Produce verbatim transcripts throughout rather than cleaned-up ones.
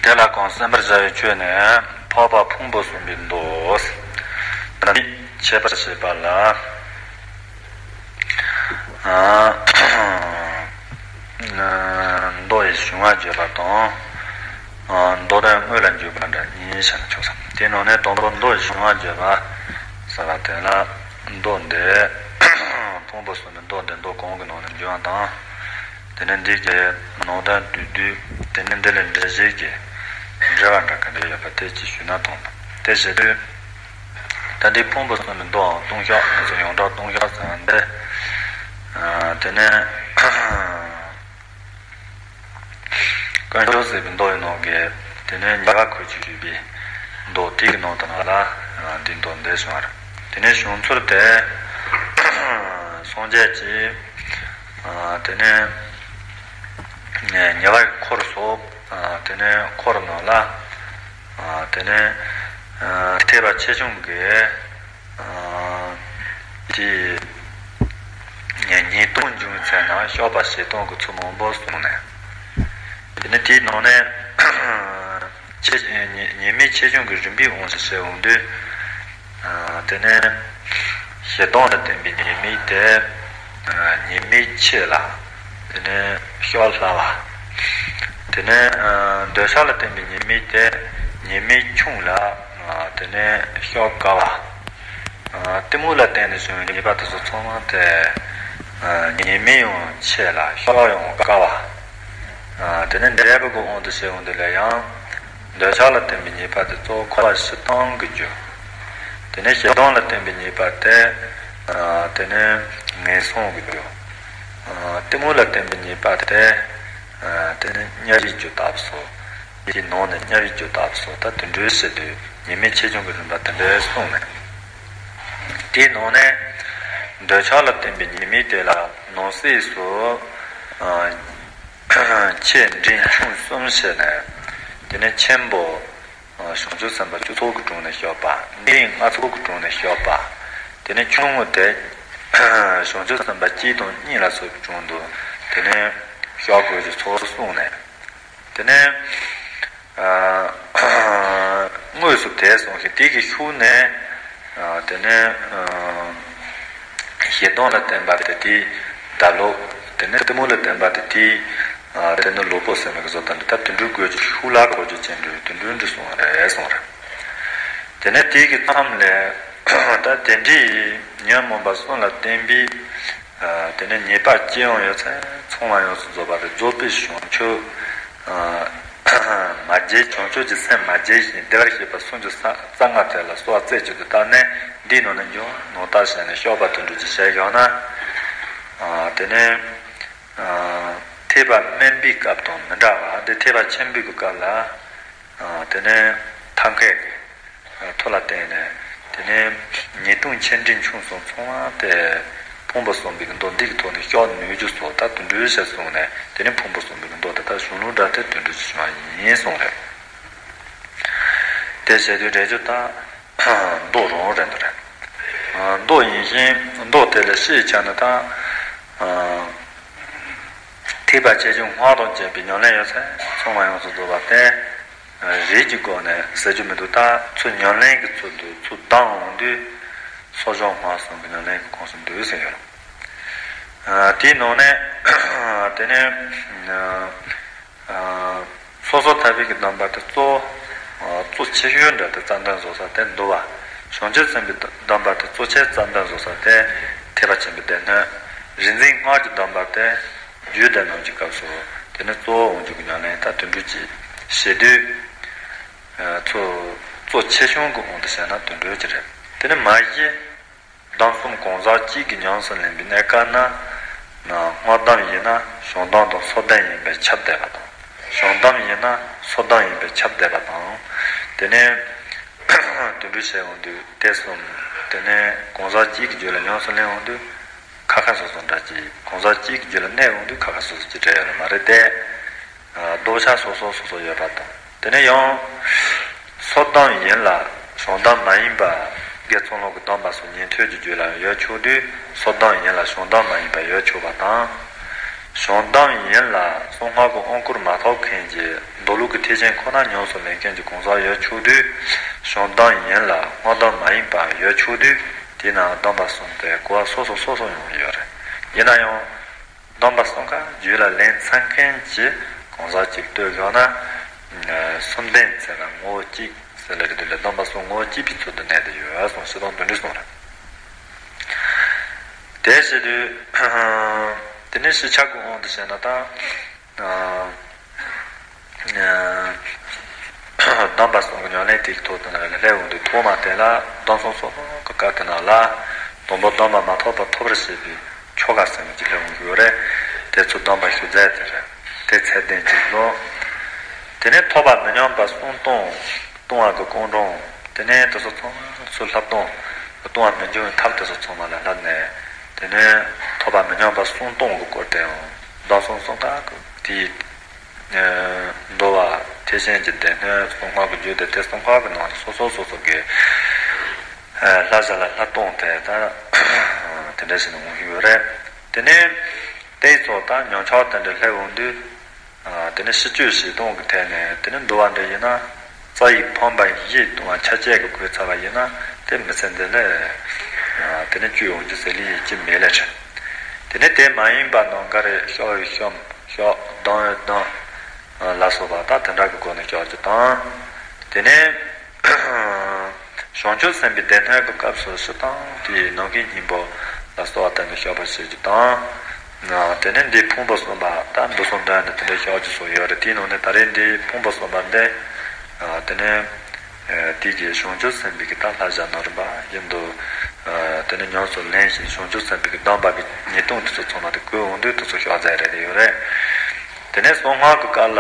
དེ་ལ་གང་གསན་པར་བྱ་བའི་ཆོས་ནི། འཕགས་པ་ཕུང་པོ་གསུམ་པའི་མདོ། འདི་འཆད་པར་བྱེད་པ་ལ། ཨ། མདོ་ཡི་གཞུང་ལ་བརྗོད་པ་དང་། ཨ། མདོ་དོན་དངོས་ལ་འཇུག་པ་འདྲ་གཉིས་བྱས་ན་ཆོག་ས། དེའི་ནང་ནས་དང་པོ་མདོ་ཡི་གཞུང་ལ་བརྗོད་པ་ཟེར་བ་དེ་ལ། མདོ་འདི་ཕུང་པོ་གསུམ་པའི་མདོ་འདི་མདོ་གང་གི་ནང་ནས་འབྱུང་བ་དང་། དེ་ནས་འདི་གི་ནང་དོན་བསྡུས་བསྡུས། དེ་ནས་འདི་ལས་འགྲེལ་བཤད་ཀྱི་འགྲེལ་བ་འདྲ་ག་འདྲ་ཡོད་པ་དེ་ཅིག་ཞུས་ན་དང་། དེ་བྱེད་དུས། ད་འདི་ཕུང་པོ་གསུམ་པའི་མདོའམ་ལྟུང་བཤགས། ང་ཚོ་ཡོངས་གྲགས་ལྟུང་བཤགས་ཟེར་བ་འདི། ཨ། དེ་ནས་དཀོན་མཆོག་སྲིད་པའི་མདོ་ཡི་ནང་གི། དེ་ནས་ཉེས་པ་ཁོལ་གྱིས་ཞུས་པའི་མདོ་དེ་གི་ནང་དུ་ན་ལ། ཨ། འདི་མདོ་འདི་གསུངས་པ་རེད། དེ་ནས་བྱུང་ཚུལ་དེ། སངས་རྒྱས་ཀྱིས། ཨ། དེ་ནས་ཉེས་པ་འཁོར་སོགས། ཨ། དེ་ནས་འཁོར་ནང་ལ། ཨ། དེ་ནས། ཨ། ཐེག་པ་ཆེ་ཆུང་གི། ཨ། དེ་ཉེས་ལྟུང་འབྱུང་ཚེ་ན་བཤགས་པ་བཞེས་སྟངས་ཀྱི་ཚུལ་མང་པོ་གསུངས་ནས། དེ་ནས་དེའི་ནང་ནས་ཆེ་ཉེས་ཉེས་དམིགས་ཆེ་ཆུང་གི་རིམ་པས་དབང་དུ་བྱས་འོང་དུས། ཨ། དེ་ནས་ཞེ་སྡང་ལ་བརྟེན་པའི་ཉེས་དམིགས་དེ། ཨ། ཉེས་དམིགས་ཆེ་ལ། དེ་ནས་བཤགས་སླ་བ། དེ་ནས། ཨ། འདོད་ཆགས་ལ་བརྟེན་པའི་ཉེས་དམིགས་དེ་ཉེས་དམིགས་ཆུང་ལ། ཨ། དེ་ནས་བཤགས་དཀའ་བ། ཨ། གཏི་མུག་ལ་བརྟེན་ནས་བྱུང་བའི་ཉེས་པ་དེ་ཚོ་ཚང་མ་དེ། ཨ། ཉེས་དམིགས་ཡང་ཆེ་ལ་བཤགས་ཡང་དཀའ་བ། ཨ། དེ་ནས་འབྲས་བུ་གི་དབང་དུ་བྱས་འོང་དུས་ལ་ཡང་། འདོད་ཆགས་ལ་བརྟེན་པའི་ཉེས་པ་དེ་གཙོ་བོ་འཁོར་བ་ཕྱི་བཏང་གི་རྒྱུ། དེ་ནས་ཞེ་སྡང་ལ་བརྟེན་པའི་ཉེས་པ་དེ། ཨ། དེ་ནས་ངན་སོང་གི་རྒྱུ། ཨ། གཏི་མུག་ལ་བརྟེན་པའི་ཉེས་པ་དེ། ཨ། དེ་ནས་དམྱལ་བའི་རྒྱུ་ལྟ་བུ་སོགས། དེའི་ནང་ནས་དམྱལ་བའི་རྒྱུ་ལྟ་བུ་སོགས། ད་དེ་འདྲའི་བྱེད་དུས་ཉེས་དམིགས་ཆེ་ཆུང་གི་རིམ་པ་དེ་འདྲ་གསུངས་ནས། དེའི་ནང་ནས་འདོད་ཆགས་ལ་བརྟེན་པའི་ཉེས་དམིགས་དེ་ལ་ནང་གསེས་སུ། ཨ། ཆེ་འབྲིང་ཆུང་གསུམ་བྱས་ནས། དེ་ནས་ཆེན་པོ། ཨ། བྱང་ཆུབ་སེམས་དཔའ་བཅུ་ཚོགས་ཀྱི་དྲུང་ནས་བཤགས་པ། འབྲིང་ལྔ་ཚོགས་ཀྱི་དྲུང་ནས་བཤགས་པ། དེ་ནས་ཆུང་ངུ་དེ། བྱང་ཆུབ་སེམས་དཔའ་གཅིག་དང་གཉིས་ལ་སོགས་པའི་དྲུང་དུ། དེ་ནས་བཤགས་དགོས་ཀྱི་ཚུལ་གསུངས་ནས། དེ་ནས། ཨ། དངོས་སུ་དེ་གསུངས་ཤིང་། དེ་གི་ཤུགས་ནས། ཨ། དེ་ནས། ཨ། ཞེ་སྡང་ལ་བརྟེན་པ་དེ་དེའི་བརྡ་ལོག། དེ་ནས་གཏི་མུག་ལ་བརྟེན་པ་དེ་དེའི། ཨ། དེ་ནི་ལོག་པོ་ཟེར་ནི་གི་བཟོ་ལྟ་འདི་ལྟར་དེ་འདྲའི་དགོས་ཀྱི་ཤུགས་ལ་གོ་རྒྱུ་ཅན་འདྲ་དེ་འདྲའི་འདྲ་གསུངས་པ་རེད་གསུངས་རེད། དེ་ནས་དེ་གི་མཚམས་ལས་ད་དེ་འདྲའི་ཉོན་མོངས་པ་གསུམ་ལ་བརྟེན་པའི། ཨ། དེ་ནས་ཉེས་པ་ཅི་ཡང་ཡོད་ཚད་ཚང་མ་ཡོངས་སུ་རྫོགས་པ་རེད། རྫོགས་པའི་བྱང་ཆུབ། ཨ། མ་བརྗེད། བྱང་ཆུབ་ཀྱི་སེམས་མ་བརྗེད་ཅིང་བདེ་བར་གཤེགས་པ་སུམ་ཅུ་རྩ་ལྔ་དེ་ལ་གསོལ་བ་རྩེ་གཅིག་ཏུ་བཏབ་ནས། འདིའི་ནང་ན་འཇུག་ནང་ལྟར་བྱས་ནས་བཤགས་པ་དེ་འདྲ་ཅིག་བྱས་བཞག་ན། ཨ། དེ་ནས། ཨ། ཐེག་པ་དམན་པའི་སྐབས་དང་མི་འདྲ་བ། འདི་ཐེག་པ་ཆེན་པོའི་སྐབས་ལ། ཨ། དེ་ནས་ཐབས་མཁས་ཀྱི། ཨ། མཐུ་ལ་བརྟེན་ནས། དེ་ནས་ཉེས་ལྟུང་ཆེ་འབྲིང་ཆུང་གསུམ་ཚང་མ་དེ་ཕུང་པོ་གསུམ་པའི་མདོ་འདི་གི་ཐོག་ནས་བཤགས་ནུས་རྒྱུ་སོགས་ད་དེ་འདྲ་བྱས་གསུངས་ནས། དེ་ནས་ཕུང་པོ་གསུམ་པའི་མདོ་དེ་ད་གཞུང་ལུགས་འདྲ་དེ་དེ་འདྲ་ཅིག་བྱུང་བ་ཡིན་གསུངས་རེད། དེ་བྱས་དུས་འགྲེལ་རྒྱུ་ད། མདོ་རང་རེད་འདུག་རེད། ཨ། མདོ་ཡིན་ཞིང་མདོ་དེ་ལ་ཤེས་བྱ་ནི་ད། ཨ། ཐེག་པ་ཆེ་ཆུང་སྔགས་དང་བཅས་པའི་ཉམས་ལེན་ཡོད་ཚད་ཚང་མ་ཡོངས་སུ་རྫོགས་པ་སྟེ། ཨ། རིགས་ཀྱི་སྒོ་ནས་ཟེར་རྒྱུ་མི་འདུག་ད་ཚུར་ཉམས་ལེན་གྱི་ཚུལ་དུ་ཚུར་བསྡམས་འོང་དུས། གསོ་སྦྱོང་སྔགས་གསུམ་གྱི་ཉམས་ལེན་གྱི་ཁོངས་སུ་འདུས་ཟིན་ཡོད། ཨ། དེའི་ནང་ནས་དེ་ནས། ཨ། སོ་སོར་ཐར་པའི་གི་སྡོམ་པ་དེ་གཙོ། ཨ། གཙོ་ཆེ་ཤོས་འདྲ་དེ་རྩ་འདོན་བཟོ་ས་དེ་འདུལ་བ། བྱང་ཆུབ་སེམས་དཔའི་སྡོམ་པ་དེ་གཙོ་ཆེ་རྩ་འདོན་བཟོ་ས་དེ་ཐེག་པ་ཆེན་པོའི་སྡེ་སྣོད། རིག་འཛིན་སྔགས་ཀྱི་སྡོམ་པ་དེ་རྒྱུད་སྡེ་སྣོད་ཀྱི་སྐབས་སུ། དེ་ནི་གཙོ་བོ་འོང་རྒྱུ་གི་ཉམས་ལེན་ད་དེ་འདྲ་ཅིག་བྱེད་དུས། ཨ། གཙོ་གཙོ་ཆེ་ཆུང་གི་དབང་དུ་བྱས་ན་དེ་འདྲ་ཅིག་རེད། དེ་ནི་མ་གཞི། སྡོམ་གསུམ་གང་ཟག་གཅིག་གིས་ཉམས་སུ་ལེན་པའི་གནས་སྐབས་ན། སྔགས་སྡོམ་ཡིན་ན་བྱང་སྡོམ་དང་སོ་སྡོམ་ཡིན་པས་ཁྱབ་བསྡད་པ་དང་། བྱང་སྡོམ་ཡིན་ན་སོ་སྡོམ་ཡིན་པས་ཁྱབ་བསྡད་པ་དང་། དེ་ནས་དེ་འདྲ་བྱས་འོང་དུས་དེ་གསུམ། དེ་ནས་གང་ཟག་གཅིག་གི་རྒྱུད་ལ་ཉམས་སུ་ལེན་འོང་དུས། ཁ་ཁ་སོ་སོ་འདྲ་ཅིག་གང་ཟག་གཅིག་གི་རྒྱུད་ལ་གནས་འོང་དུས་ཁ་ཁ་སོ་སོ་ཅིག་འདྲ་ཡོད་ནི་མ་རེད་དེ། ལྡོག་ཆ་སོ་སོ་སོ་སོ་ཡོད་པ་དང་། དེ་ནས་ཡང་། སོ་སྡོམ་ཡིན་ལ་བྱང་སྡོམ་མ་ཡིན་པ། དགེ་ཚུལ་སློང་གི་སྡོམ་པ་སོགས་ཉན་ཐོས་ཀྱི་རྒྱུད་ལ་ཡོད་ཆོག་དུས་སོ་སྡོམ་ཡིན་ལ་བྱང་སྡོམ་མ་ཡིན་པ་ཡོད་ཆོག་པ་དང་། བྱང་སྡོམ་ཡིན་ལ་གསང་སྔགས་ཀྱི་དབང་བསྐུར་མ་ཐོབ་མཁན་གྱི་མདོ་ལུགས་ གི་ཐེག་ཆེན་ཁོ་ན་ཉམས་སུ་ལེན་མཁན་གྱི་གང་ཟག་ཡོད་ཆོག་དུས། བྱང་སྡོམ་ཡིན་ལ་སྔགས་སྡོམ་མ་ཡིན་པ་ཡོད་ཆོག་དུས། དེས་ན་སྡོམ་པ་གསུམ་དེ་གོ་བ་སོ་སོ་སོ་སོ་ཡོང་གི་ཡོད་རེད། ཡིན་ན་ཡང་། སྡོམ་པ་གསུམ་ཀ་རྒྱུད་ལ་ལེན་ཚར་མཁན་གྱི་གང་ཟག་ཅིག་ལྟོས་བཞག་ན། གསུམ་ལྡན་ཚེ་ལ་ངོ་བོ་གཅིག་ཟེར་ལེ་རེད་འདུག་ལ། སྡོམ་པ་གསུམ་ངོ་བོ་གཅིག་པའི་ཚུལ་དུ་གནས་ཏེ་ཡོད་གསུངས། སྤྱིར་བཏང་དོན་འདི་གསུངས་རེད། དེ་བྱེད་དུས། དེ་ནས་ཕྱི་ཆ་གི་དབང་དུ་བྱས་ན་ད། ཨ། ཨ། སྡོམ་པ་གསུམ་གྱི་ཉམས་ལེན་དེའི་ཐོག་ཏུ་ན་སླེབས་འོང་དུས། ཐོག་མ་དེ་ལ་སྡོམ་གསུམ་སོགས་གི་སྐབས་དེ་ན་ལ། དང་པོ་སྡོམ་པ་མ་ཐོབ་པ་ཐོབ་པར་བྱེད་པའི་ཆོ་ག་ཟེར་མི་ཅིག་སླེབས་འོང་གི་ཡོད་རེད། དེ་ཚོ་སྡོམ་པ་ཞུ་རྫས་དེ་རེད། དེ་ཚད་ལྡན་གྱི་བློ། དེ་ནས་ཐོབ་པ་མི་ཉམས་པ་གསུམ་གཏོང་། གཏོང་བ་གི་སྐུ་མགྲོན། དེ་ནས་དེ་ཚོ་ཚང་མ་ཚུར་བསླབ་སྟོང་། གཏོང་བ་མི་འབྱུང་བའི་ཐབས་དེ་ཚོ་ཚང་མ་ལ་བསླབས་ནས། དེ་ནས་ཐོབ་པ་མི་ཉམས་པ་གསུམ་གཏོང་གི་སྐོར་དེའང་སྡོམ་གསུམ་གསུམ་ཀ་གི་དེའི། ཨ། འདུལ་བ་ཐེག་ཆེན་གྱི་སྡེ་སྣོད་གསང་སྔགས་ཀྱི་རྒྱུད་སྡེ་དེ་གསང་སྔགས་ཀྱི་ནང་དུ་སོ་སོ་སོ་སོ་གི། ཨ། བསླབ་བྱ་ལ་བསླབ་སྟོང་དེ་ལྟར་དེ་འདྲ་ཞིག་ནས་འོང་གི་ཡོད་རེད། དེ་ནས་དེའི་ཚོགས་དང་ཉམས་ཆག་དེ་འདྲ་སླེབས་འོང་དུས། ཨ། དེ་ནས་ཤིས་བརྗོད་བཞི་སྟོང་གི་ཐད་ནས་དེ་ནས་འདུལ་བ་འདི་ཡིན་ན། རྩ་བའི་ཕམ་པ་བཞི་གཏོང་བ་ཆ་བཅད་ཀྱི་བགོས་ཚར་བ་ཡིན་ན། དེ་མི་ཚེ་འདི་ལ། ཨ། དེ་ནས་སྤྱོད་ཡོང་རྒྱུ་ཟེར་ལེ་ཡིན་གྱི་མེད་ལེ་རེད། དེ་ནས་དེ་མ་ཡིན་པ་ནང་ག་རེ་བཤགས་ཡོད་བཤགས། བཤགས། སྡང་ཡོད་སྡང་། ལ་སོགས་པ་དག་དེ་འདྲ་གི་སྒོ་ནས་བཤགས་རྒྱུ་དང་། དེ་ནས་བྱང་ཆུབ་སེམས་དཔའི་སྡེ་སྣོད་ཀྱི་སྐབས་སུ་སྤྱིར་བཏང་དེའི་ནམ་མཁའི་སྙིང་པོ་ལ་སོགས་པ་དག་ནས་བཤགས་པ་བྱེད་རྒྱུ་དང་། དེ་ནས་འདིའི་ཕུང་པོ་གསུམ་པ་དང་འདུ་ཚོགས་འདོན་ནས་དེ་འདྲའི་བཤགས་རྒྱུ་སོགས་ཡོད་རེད། དེའི་ནང་ནས་ད་རེས་འདིའི་ཕུང་པོ་གསུམ་པ་འདི། དེ་ནས། ཨ། དེ་གའི་བྱང་ཆུབ་སེམས་དཔའི་གི་ད་བསླབ་བྱ་ནོར་བ་བཞིན་དུ། ཨ། དེ་ནས་ཉམས་སུ་ལེན་ཞིང་བྱང་ཆུབ་སེམས་དཔའི་གི་སྡོམ་པ་གི་ཉེས་ལྟུང་དེ་ཚོ་ཚང་མ་དེ་བཀོད་འོང་དུས་དེ་ཚོ་བཤགས་རྫས་རེད་ཡོད་རེད། དེ་ནས་གསང་སྔགས་ཀྱི་སྐབས་ལ།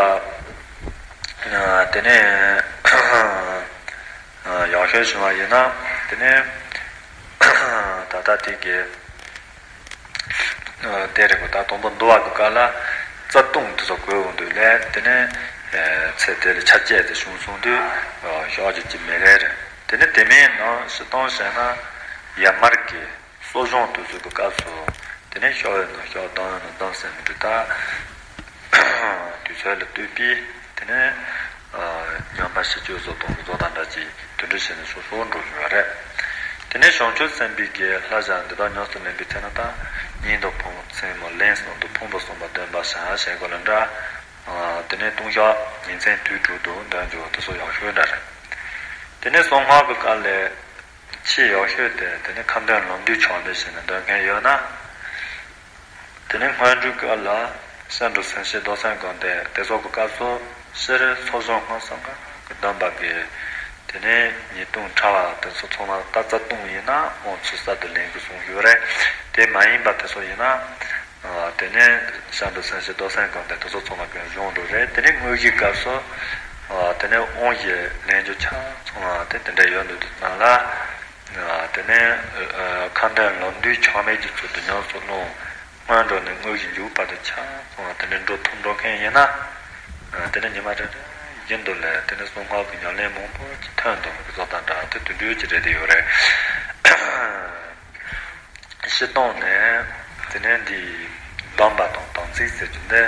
ཨ། དེ་ནས་ཨ། ཡག་ཤོས་བྱུང་བ་ཡིན་ན། དེ་ནས་ད་ལྟ་དེ་གའི། ཨ། དེ་རེད་གོ། ད་དང་པོ་འདུལ་བ་གི་སྐབས་ལ་རྩ་ལྟུང་དེ་ཚོ་བཀོད་འོང་དུས་ལས། དེ་ནས། ཨ། ཚེ་དེ་ལ་ཆ་བཅད་དེ་བྱུང་སོང་དུས། ཨ། བཤགས་རྒྱུ་ཅི་མེད་རེད། དེ་ནས་དེ་མིན་ནང་སྤྱིར་བཏང་བྱས་ན་ཡར་མར་གྱི་གསོ་སྦྱོང་དེ་ཚོ་གི་སྐབས་སུ། དེ་ནས་བཤགས་ཡོད་ན་བཤགས། སྡང་ཡོད་ན་སྡང་ཟེར་མི་འདུག་ད། དུས་ཚོད་ལ་ལྟོས་པས། དེ་ནས། ཨ། ཉམས་པ་ཤིས་བརྗོད་བཟོ་སྟངས་ཀྱི་བཟོ་དང་འདྲ་ཅིག་དེ་འདྲ་བྱས་ནས་སོ་སོར་འགྲོ་བཞིན་པ་རེད། དེ་ནས་བྱང་ཆུབ་སེམས་དཔའི་གི་བསླབ་བྱ་འདི་དག་ཉམས་སུ་ལེན་པའི་ཚེ་ན་ད་སྙིང་དང་ཕུང་པོ་མཚན་མོ་ལན་གསུམ་དུ་ཕུང་པོ་གསུམ་པ་འདོན་པ་བྱ་ཞེས་གོ་ལ་འདྲ། ཨ། དེ་ནས་ལྟུང་བཤགས་ཉིན་མཚན་དུས་དྲུག་ཏུ་འདོན་རྒྱུ་དེ་ཚོ་ཡག་ཤོས་འདྲ་རེད། དེ་ནས་གསང་སྔགས་ཀྱི་སྐབས་ལས། ཆེས་ཡག་ཤོས་དེ་དེ་ནི་ཁ་འདོན་ལམ་འདུས་ཆགས་མེད་བྱས་ནས་འདོན་མཁན་ཡོད་ན། དེ་ནི་སྔོན་འགྲོའི་སྐབས་ལ་སྐྱབས་འགྲོ་སེམས་བསྐྱེད་རྡོར་སེམས་སྒོམ་བཟླས་དེ་སོགས་ཀྱི་སྐབས་སུ་སྤྱིར་ཚོགས་གཞོན་སྔགས་སམ་ག་གི་གདམས་པ་གི་དེ་ནི་ཉེས་ལྟུང་ཕྲ་བ་དེ་ཚོ་ཚང་མ་ད་རྩ་ལྟུང་ཡིན་ན་དབང་ཚུལ་གསར་དུ་ལེན་དགོས་གསུངས་ཡོད་རེད། དེ་མ་ཡིན་པ་དེ་ཚོ་ཡིན་ན། ཨ། དེ་ནས་སྐྱབས་འགྲོ་སེམས་བསྐྱེད་རྡོར་སེམས་སྒོམ་བཟླས་དེ་ཚོ་ཚང་མ་གི་གཞུང་འགྲོ་རེད། དེ་ནས་དངོས་གཞིའི་སྐབས་སུ། ཨ། དེ་ནས་དབང་གཞི་ལེན་རྒྱུ་ཆ་ཚང་མ་དེ་དེ་འདྲ་ཡོད་འདུག་དུས་ནང་ལ། ཨ། དེ་ནས། ཨ། ཁ་འདོན་ལམ་འདུས་ཆགས་མེད་ཀྱི་ཚུལ་དུ་ཉམས་སུ་བླང་། སྔོན་འགྲོ་ནས་དངོས་གཞི་མཇུག་བར་དུ་ཆ་ཚང་བ་དེ་འདྲ་འགྲོ་ཐུབ་འགྲོ་མཁན་ཡིན་ན། ཨ། དེ་ནས་ཉི་མ་རེ་རེ་བཞིན་དུ་ལས་དེ་ནས་གསང་སྔགས་ཀྱི་ཉམས་ལེན་མང་པོ་ཅིག་ཐོན་འདུག་གི་བཟོ་དང་འདྲ་དེ་དུད་འགྲོའི་ཅི་རེད་དེ་ཡོད་རེད། སྤྱིར་བཏང་ནས་དེ་ནས་འདི་སྡོམ་པ་དང་དམ་ཚིག་ཟེར་རྒྱུ་འདི།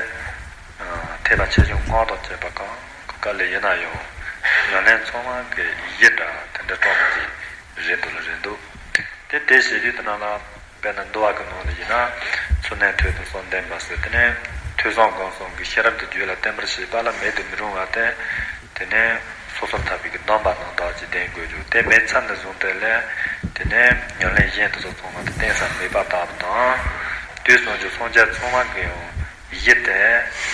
ཨ། ཐེག་པ་ཆེ་ཆུང་སྔགས་དང་བཅས་པ་གང་གི་སྐབས་ལ་ཡིན་ན་ཡང་ཉམས་ལེན་ཚང་མ་གི་གཞི་འདྲ་དེ་འདྲ་གྲོགས་མོ་ཅིག་རེད་འདུག་ལ་རེད་འདུག་དེ་དེ་བྱེད་དུས་དེ་ནང་ལ། དཔེར་ན་འདུལ་བ་གི་ནང་ལ་ཡིན་ན། ཚུལ་གནས་ཐོས་དང་བསམ་ལྡན་པ་ཟེར། དེ་ནས་ཐོས་བསམ་སྒོམ་གསུམ་གྱི་ཤེས་རབ་དེ་རྒྱུད་ལ་བརྟན་པར་བྱེད་པ་ལ་མེད་དུ་མི་རུང་བ་སྟེ། དེ་ནས་སོ་སོར་ཐར་པའི་གི་སྡོམ་པ་རྣམ་དག་ཅིག་ལྡན་དགོས་རྒྱུ་དེ་མེད་ཚར་ནས་བཟུང་སྟེ་ལས། དེ་ནས་ཉམས་ལེན་གཞན་དེ་ཚོ་ཚང་མ་དེ་གཏན་ས་མེད་པ་ལྟ་བུ་དང་། དུས་གསུམ་གྱི་སངས་རྒྱས་ཚང་མ་གི་ཡང་གཞི་དེ།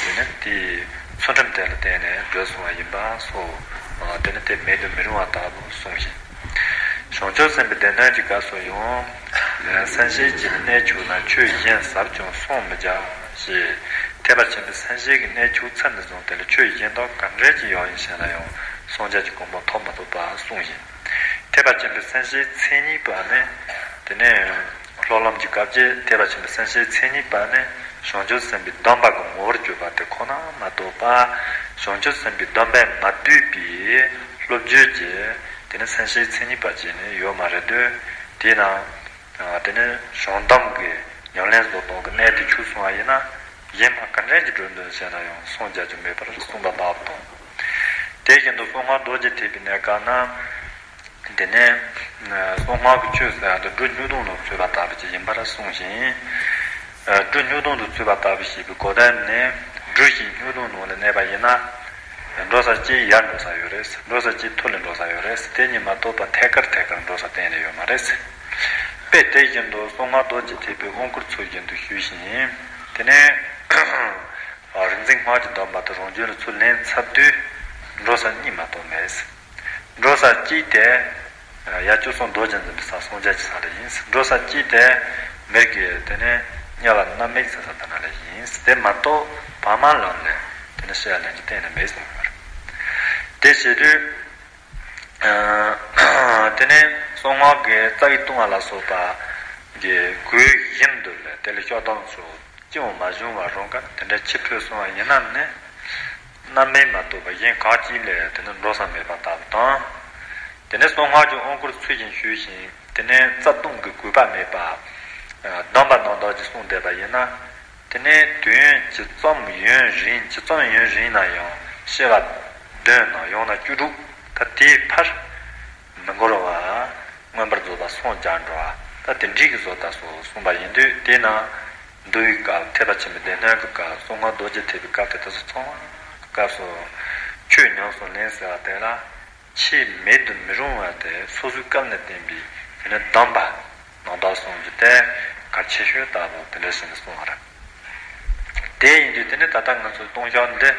དེ་ནི་དེའི་ཚུལ་ཁྲིམས་དེ་ལ་བརྟེན་ནས་འགྲོ་སོང་བ་ཡིན་པ་སོགས། དེ་ནི་དེ་མེད་དུ་མི་རུང་བ་ལྟ་བུ་གསུངས་ཤིང་། བྱང་ཆུབ་སེམས་དཔའི་སྡེ་སྣོད་ཀྱི་སྐབས་སུ་ཡང་། སེམས་བསྐྱེད་ཀྱི་གནད་གཅིག་ན་ཆོས་གཞན་ཟབ་ཀྱང་བསམ་མི་རྒྱ་ཞེས། ཐེག་པ་ཆེན་པོའི་སེམས་བསྐྱེད་ཀྱི་གནད་གཅིག་ཚར་ནས་བཟུང་དེ་ལ་ཆོས་གཞན་དག་ག་འདྲ་ཅིག་ཡོད་ཡིན་ཞེ་ན་ཡང་སངས་རྒྱས་ཀྱི་གོ་འཕང་ཐོབ་མ་ཐུབ་པ་གསུངས་ཤིང་། ཐེག་པ་ཆེན་པོའི་སེམས་བསྐྱེད་མཚན་ཉིད་པ་ནི། དེ་ནས་སློབ་ལམ་གྱི་སྐབས་ཀྱི་ཐེག་པ་ཆེན་པོའི་སེམས་བསྐྱེད་མཚན་ཉིད་པ་ནི་བྱང་ཆུབ་སེམས་དཔའི་སྡོམ་པ་གི་ངོ་བོར་གྱུར་པ་དེ་ཁོ་ན་མ་གཏོགས་པ། བྱང་ཆུབ་སེམས་དཔའི་སྡོམ་པས་མ་བསྡུས་པའི་སློབ་བརྒྱུད་ཀྱི་དེ་ནི་སེམས་བསྐྱེད་མཚན་ཉིད་པ་ཅིག་ནི་ཡོད་མ་རེད་དུས། དེས་ན། དེ་ནི་བྱང་སྡོམ་གྱི་ཉམས་ལེན་བཟོ་སྟངས་ཀྱི་གནད་དེ་འཆུག་སོང་བ་ཡིན་ན། གཞན་ཕར་ག་འདྲ་ཅིག་འགྲོ་འདོད་བྱས་ན་ཡང་སངས་རྒྱ་རྒྱུ་མེད་པར་གསུངས་པ་ལྟ་བུ་དང་། སྔགས་རྡོ་རྗེ་ཐེག་པའི་གནས་སྐབས་ན། དེ་ནས་གསང་སྔགས་ཀྱི་ཆོས་ཟེར་བ་དེ་སྒྲུབ་སྨྱུག་དུང་ལ་ཚུད་པ་ལྟ་བུ་ཅིག་ཡིན་པར་གསུངས་ཤིང་། སྒྲུབ་སྨྱུག་དུང་དུ་ཚུད་པ་ལྟ་བུ་ཞེས་པའི་གོ་དོན་ནི། སྒྲུབ་ཀྱི་སྨྱུག་དུང་ནང་ལ་གནས་པ་ཡིན་ན། འགྲོ་ས་གཅིག་ཡར་འགྲོ་ས་ཡོད་རེད། འགྲོ་ས་གཅིག་ཐུར་ལ་འགྲོ་ས་ཡོད་རེད། དེ་གཉིས་མ་གཏོགས་པ་ཐད་ཀར་ཐད་ཀར་འགྲོ་ས་གཏན་ནས་ཡོད་མ་རེད། དཔེ་དེ་བཞིན་དུ་གསང་སྔགས་རྡོ་རྗེ་ཐེག་པའི་དབང་བསྐུར་ཚུལ་བཞིན་དུ་ཞུས་ཤིང་། དེ་ནས་རིག་འཛིན་སྔགས་ཀྱི་སྡོམ་པ་དེ་རང་རྒྱུད་ལ་ཚུར་ལེན་ཚར་དུས་འགྲོ་ས་གཉིས་མ་གཏོགས་མེད། འགྲོ་ས་གཅིག་དེ་ཡ་བཅུ་གསུམ་རྡོ་རྗེ་འཛིན་པའི་ས་སངས་རྒྱས་ཀྱི་ས་ལ་ཡིན། འགྲོ་ས་གཅིག་དེ་མིར་གྱི་དེ་ནས་དམྱལ་བ་མནར་མེད་ཟེར་ས་དེ་ན་ལ་ཡིན། དེ་མ་གཏོགས་བར་མ་ལམ་ལས་དེ་ནས་ཤེས་ཡ་ལེན་རྒྱུ་གཏན་ནས་མེད་གསུངས་པ་རེད། དེ་བྱེད་དུས། དེ་ནས་གསང་སྔགས་ཀྱི་རྩ་བའི་ལྟུང་བ་ལ་སོགས་པ་གི་གོས་བཞིན་དུ་ལས་དེ་ལ་ཤོག་དང་སོགས་ཅི་ཡང་མ་བྱུང་བར་རང་དགར་དེ་འདྲ་ཕྱིར་འཕོས་སོང་བ་ཡིན་ན་ནི། རྣམ་སྨིན་མ་གཏོགས་པ་གཞན་གང་གཅིག་ལས་དེ་ནི་འགྲོ་ས་མེད་པ་ལྟ་བུ་དང་། དེ་ནས་གསང་སྔགས་ཀྱི་དབང་བསྐུར་ཚུལ་བཞིན་ཞུས་ཤིང་། དེ་ནས་རྩ་ལྟུང་གི་གུས་པ་མེད་པ། སྡོམ་པ་རྣམ་དག་ཅིག་བསྲུངས་བསྡད་པ་ཡིན་ན། དེ་ནས་དུས་ཡུན་ཇི་ཙམ་ཡུན་རིང་ཇི་ཙམ་ཡུན་རིང་ན་ཡང་སྐྱེ་བ་བདུན་ནང་ཡང་ན་བཅུ་དྲུག་ད་དེའི་བར་མི་འགོར་བ། མངོན་པར་རྫོགས་པ་སངས་རྒྱས་འགྲོ་བ་ད་དེ་འདྲའི་གི་བཟོ་ལྟ་སོགས་གསུངས་པ་ཡིན་དུས། དེས་ན་འདུལ་བའི་སྐབས་ཐེག་པ་ཆེན་པོའི་སྡེ་སྣོད་ཀྱི་སྐབས་གསང་སྔགས་རྡོ་རྗེ་ཐེག་པའི་སྐབས་དེ་དག་སོགས་ཚང་མ་སྐབས་སུ་ཆོས་ཉམས་སུ་ལེན་ཟེར་བ་དེ་ལ། ཆེས་མེད་དུ་མི་རུང་བ་དེ་སོ་སོའི་སྐབས་ནས་བསྟན་པའི་དེ་ནི་སྡོམ་པ་རྣམ་དག་གསུངས་རྒྱུ་དེ་གལ་ཆེ་ཤོས་ལྟ་བུ་དེ་འདྲ་ཞིག་ནས་གསུངས་པ་རེད། དེ་ཡིན་དུས་དེ་ནི་ད་ལྟ་ང་ཚོའི་ལྟུང་བཤགས་འདི་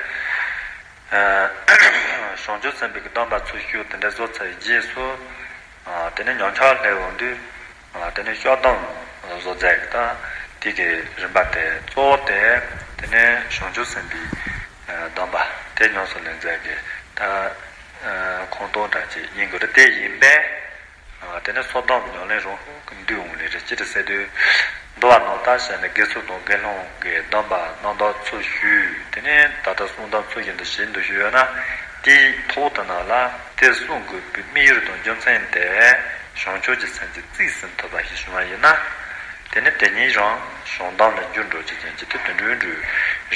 བྱང་ཆུབ་སེམས་དཔའི་སྡོམ་པ་ཚུལ་ཞུགས་དེ་འདྲ་བཟོ་ཚར་བའི་རྗེས་སུ། དེ་ནི་ཉམས་ཆག་སླེབས་འོང་དུས། དེ་ནས་ཤོག་དང་བཟོ་རྫས་ཀྱི་ད་དེ་གི་རིམ་པ་དེ་གཙོ་བོ་དེ་དེ་ནས་བྱང་ཆུབ་སེམས་དཔའི་སྡོམ་པ་དེ་ཉམས་སུ་ལེན་རྫས་ཀྱི་ད་ཁོངས་གཏོགས་འདྲ་ཅིག་ཡིན་དགོས་རེད། དེ་ཡིན་པས་དེ་ནས་སོ་སྡོམ་གྱི་ཉམས་ལེན་རང་ཤུགས་ཀྱིས་འདུས་འོང་ལེ་རེད། ཅི་སྟེ་ཟེར་དུས། འདུལ་བ་རྣམ་དག་བྱས་ནས་དགེ་ཚུལ་དང་དགེ་སློང་གི་སྡོམ་པ་རྣམ་དག་ཚུལ་ཞུགས་དེ་ནས་ད་ལྟ་གསུང་དོན་ཚུལ་བཞིན་དུ་བྱེད་འདུག་ཞུས་ཡོད་ན། དེའི་ཐོག་ཏུ་ན་ལ་དེ་གསུང་དགོས་པའི་དམིགས་ཡུལ་དང་རྒྱུ་མཚན་དེ། བྱང་ཆུབ་ཀྱི་སེམས་ཀྱི་རྩིས་ཟིན་ཐུབ་པ་ཞིག་བྱུང་བ་ཡིན་ན། དེ་ནི་དེ་ཉིད་རང་བྱང་སྡོམ་ལ་འགྱུར་འགྲོ་ཆེད་ཅན་གྱི་དེ་དོན་འགྲུབ་འགྲུབ་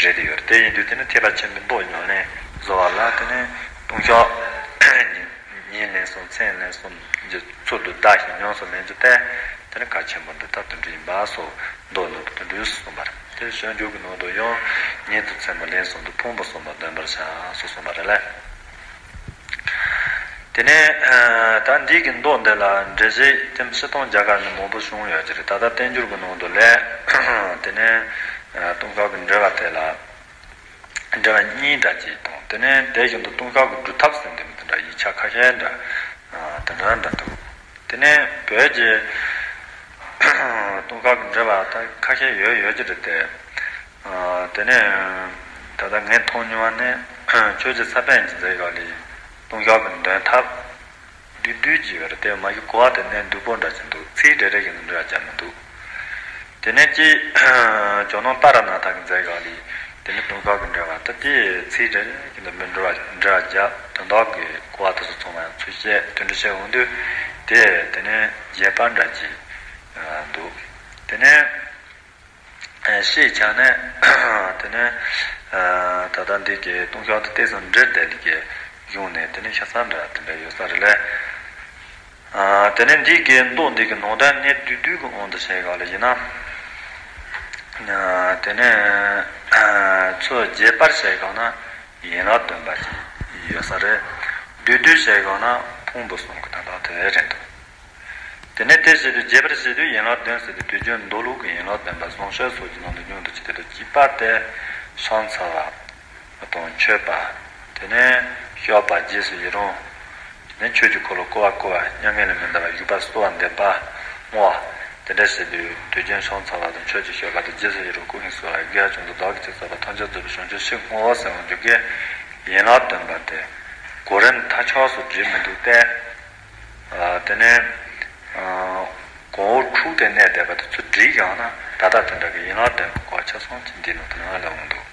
རེད་དེ་ཡོད་རེད། དེ་ཡིན་དུས་དེ་ནི་ཐེག་པ་ཆེན་པོའི་མདོ་ཉམས་ལེན་བཟོ་བ་ལ་དེ་ནི་ལྟུང་བཤགས་ཉིན་ལན་གསུམ་མཚན་ལན་གསུམ་གྱི་ཚུལ་དུ་བཟླས་ཤིང་ཉམས་སུ་ལེན་རྒྱུ་དེ་དེ་ནི་གལ་ཆེན་པོ་འདི་ལྟར་དོན་འགྲུབ་ཡིན་པ་སོགས་མདོ་ནང་དུ་དོན་འགྲུབ་གསུངས་པ་རེད། དེ་སྤྱོད་འཇུག་གི་ནང་དུ་ཡང་ཉིད་དུ་མཚན་མོ་ལན་གསུམ་དུ་ཕུང་པོ་གསུམ་པ་འདོན་པར་བྱ་སོགས་གསུངས་པ་རེད་ལ། དེ་ནས་ད་འདི་གི་མདོ་འདི་ལ་འགྲེལ་བཤད་ཐེངས་ཕྱི་ཐོང་རྒྱ་གར་ནས་མང་པོ་བྱུང་ཡོད་ཀྱི་རེད། ད་ལྟ་བསྟན་འགྱུར་གྱི་ནང་དུ་ལས་དེ་ནས་ལྟུང་བཤགས་ཀྱི་འགྲེལ་བ་དེ་ལ་འགྲེལ་བ་གཉིས་འདྲ་ཅིག་དང་། དེ་ནས་དེ་བཞིན་དུ་ལྟུང་བཤགས་ཀྱི་སྒྲུབ་ཐབས་ཟེར་འདི་མི་དེ་འདྲ་ཡིག་ཆ་ཁ་ཤས་འདྲ་དེ་འདྲ་འདྲ་འདུག་དེ་ནས་བོད་ཀྱི་ལྟུང་བཤགས་ཀྱི་འགྲེལ་བ་ད་ཁ་ཤས་ཡོད་ཡོད་ཀྱི་རེད་དེ། དེ་ནས་ད་ལྟ་ངས་མཐོང་མྱོང་བ་ནི་ཆོས་རྗེ་ས་པཎ་གྱིས་མཛད་ཡོད་ལི་ལྟུང་བཤགས་ཀྱི་འདོན་ཐབས་བསྡུས་བསྡུས་ཀྱི་ཡོད་རེད་དེ། མ་གཞི་གོ་བ་དེ་གནད་སྡུག་པོ་འདྲ་ཅིག་འདུག་ཚིག་རེ་རེ་གི་འགྲེལ་བ་རྒྱག་མི་འདུག་དེ་ནས་ཅི་ཇོ་ནང་ཏཱ་ར་ནཱ་ཐ་གིས་མཛད་ཡོད་ལི་དེ་ནི་ལྟུང་བཤགས་ཀྱི་འགྲེལ་བ་ད་དེ་ཚིག་རེ་རེ་གི་འགྲེལ་བ་འགྲེལ་བ་རྒྱག་དོན་དག་གི་གོ་བ་དེ་ཚོ་ཚང་མ་ཚུར་བཤད་དོན་འགྲེལ་བཤད་འོང་དུས་དེ་དེ་ནས་རྒྱས་པ་འདྲ་ཅིག་འདུག་དེ་ནས། ཤེས་བྱ་ནི་དེ་ནི་ད་ལྟ་འདི་གའི་ལྟུང་བཤགས་དེ་ཏོག་ཙམ་འབྲེལ་བསྡད་ལི་གའི་གཞུང་ནས་དེ་ནི་ཤ་ཚ་འདྲ་དེ་འདྲ་ཡོད་ས་རེད་ལ། དེ་ནི་འདི་གའི་མདོ་འདི་གི་ནང་དོན་གནད་བསྡུས་བསྡུས་ཀྱི་དབང་དུ་བྱས་ག་ལ་ཡིན་ན། དེ་ནི་ཚུར་རྒྱས་པར་བྱས་ག་ན་ཡན་ལག་བདུན་པ་ཅིག་ཡོད་ས་རེད། བསྡུས་བསྡུས་བྱས་ག་ན་ཕུང་པོ་གསུམ་གྱི་དོན་དག་དེ་རེད་འདུག་དེ་ནས་དེ་བྱེད་དུས་རྒྱས་པར་བྱེད་དུས་ཡན་ལག་བདུན་ཟེར་ཏེ་དུས་རྒྱུན་མདོ་ལུགས་ཀྱི་ཡན་ལག་བདུན་པ་བཟང་སྤྱོད་སོགས་ཀྱི་ནང་དུ་ཉུང་དུ་ཆེ་དེ་དང་གཅིག་པ་སྟེ་ཕྱག་འཚལ་བ་དང་མཆོད་པ། དེ་ནས་བཤགས་པ་རྗེས་སུ་ཡི་རང་། དེ་ནས་ཆོས་ཀྱི་འཁོར་ལོ་བསྐོར་བ་བསྐོར་བ་མྱ་ངན་ལས་མི་འདའ་བར་བཞུགས་པ་གསོལ་བ་འདེབས་པ་བསྔོ་བ། དེ་འདྲ་བྱེད་དུས་དུས་རྒྱུན་ཕྱག་འཚལ་བ་དང་ཆོས་ཀྱི་བཤགས་པ་དང་རྗེས་སུ་ཡི་རང་བསྐུལ་ཞིང་གསོལ་བ་དགེ་བ་ཅུང་ཟད་བདག་གིས་ཅི་བསགས་པ་ཐམས་ཅད་རྫོགས་པའི་བྱང་ཆུབ་ཕྱིར་བསྔོ་བ་ཟེར་འོང་རྒྱུ་གི་ཡན་ལག་བདུན་པ་སྟེ་གོ་རིམ་མཐའ་ཆགས་སུ་བྲིས་མི་འདུག་སྟེ། དེ་ནས་གོང་འོག་དྲུག་དེ་གནས་བསྡད་པ་དེ་ཚོ་བྲིས་ཡང་ན་ད་ལྟ་དེ་འདྲ་གི་ཡན་ལག་བདུན་གྱི་གོ་ཆ་ཚང་གཅིག་འདི་ནང་དུ་ནང་ལ་འོང་འདུག